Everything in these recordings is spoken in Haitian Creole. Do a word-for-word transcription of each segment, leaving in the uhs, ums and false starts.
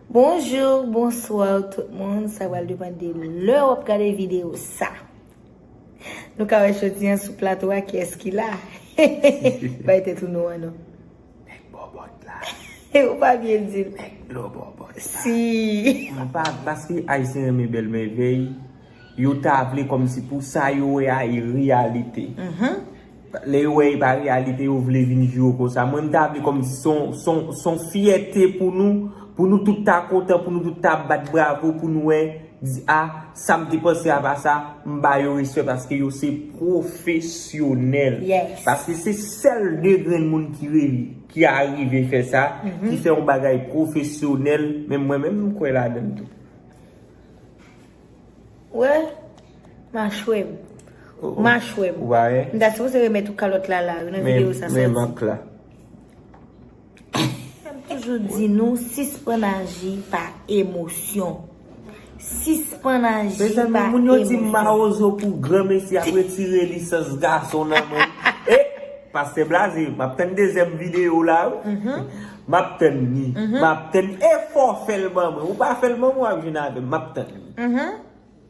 Bonjou, bonswa tout moun. Sa pral depann de lè w ap gade videyo sa. Nou ka wè jodi a sou plato a kiyès ki la. Bay tèt ou non an non. Nèg bòbòt la. Ou pa byen di l. Nèg dlo bòbòt la. Si. M pa, paske Ayisyen renmen bèl mèvèy, yo ta vle kòmsi pou sa yo wè a e reyalite. Lè yo wè e pa reyalite, yo vle vin jwe konsa. Mwen, m ta vle kòmsi se yon, se yon, se yon fyète pou nou, pou nou tout ta kontan, pou nou tout ta bat bravo, pou nou wè, di, a, sa m te panse a pa sa, m ba yo respè paske yo se pwofesyonèl. Yes. Paske se sèl de grenn moun ki re-, ki arive fè sa, ki fè yon bagay pwofesyonèl, men mwen menm, m kwè ladan l tou. Wè, machwè m. Oh, oh. Machwè m. Ou pa wè? M ta sipoze remèt ou kalòt la la, wi, nan videyo sa sòti. Men, men mank la. M toujou di nou, sispann aji pa emosyon. Sispann aji pa emosyon. Mezanmi, moun yo di m mawozo pou granmesi ap retire lisans gason nan men. E, Pastè Blaze, m ap tann dezyèm videyo w la, wi. M ap tann li. M ap tann li. E fò w fè l ban mwen. Ou pa fè l ban mwen, w ap jwenn avè m. M ap tann li.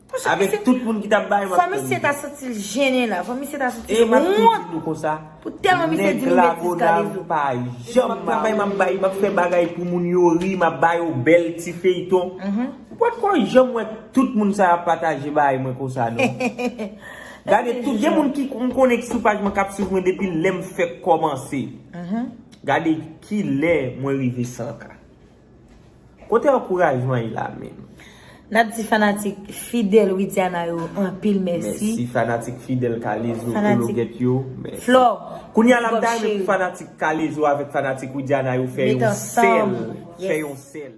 Avèk tout moun ki t ap bay, m ap tann li. Fò misye ta santi l jennen la. Fò misye ta santi l wont. E m ap tou di nou konsa, pou tèlman misye di nou betiz Kalezo. Nèg Lagonav pa janm travay, m ap bay, m ap fè bagay pou moun yo ri, m ap ba yo bèl ti feyton. Ou pa t ko janm wè tout moun sa y ap pataje bagay mwen konsa, non. Gade, tout gen moun ki m konnen ki sou paj mwen k ap swiv mwen depi lè m fèk kòmanse. Gade kilè mwen rive san K. Kote ankourajman ye la menm? N ap di fanatik fidèl Widiana yo anpil mèsi. Mèsi fanatik fidèl Kalezo, Kologèt yo. Mèsi. Flò, kounye a la m ta renmen pou fanatik Kalezo avèk fanatik Widiana yo fè yon sèl. Fè yon sèl.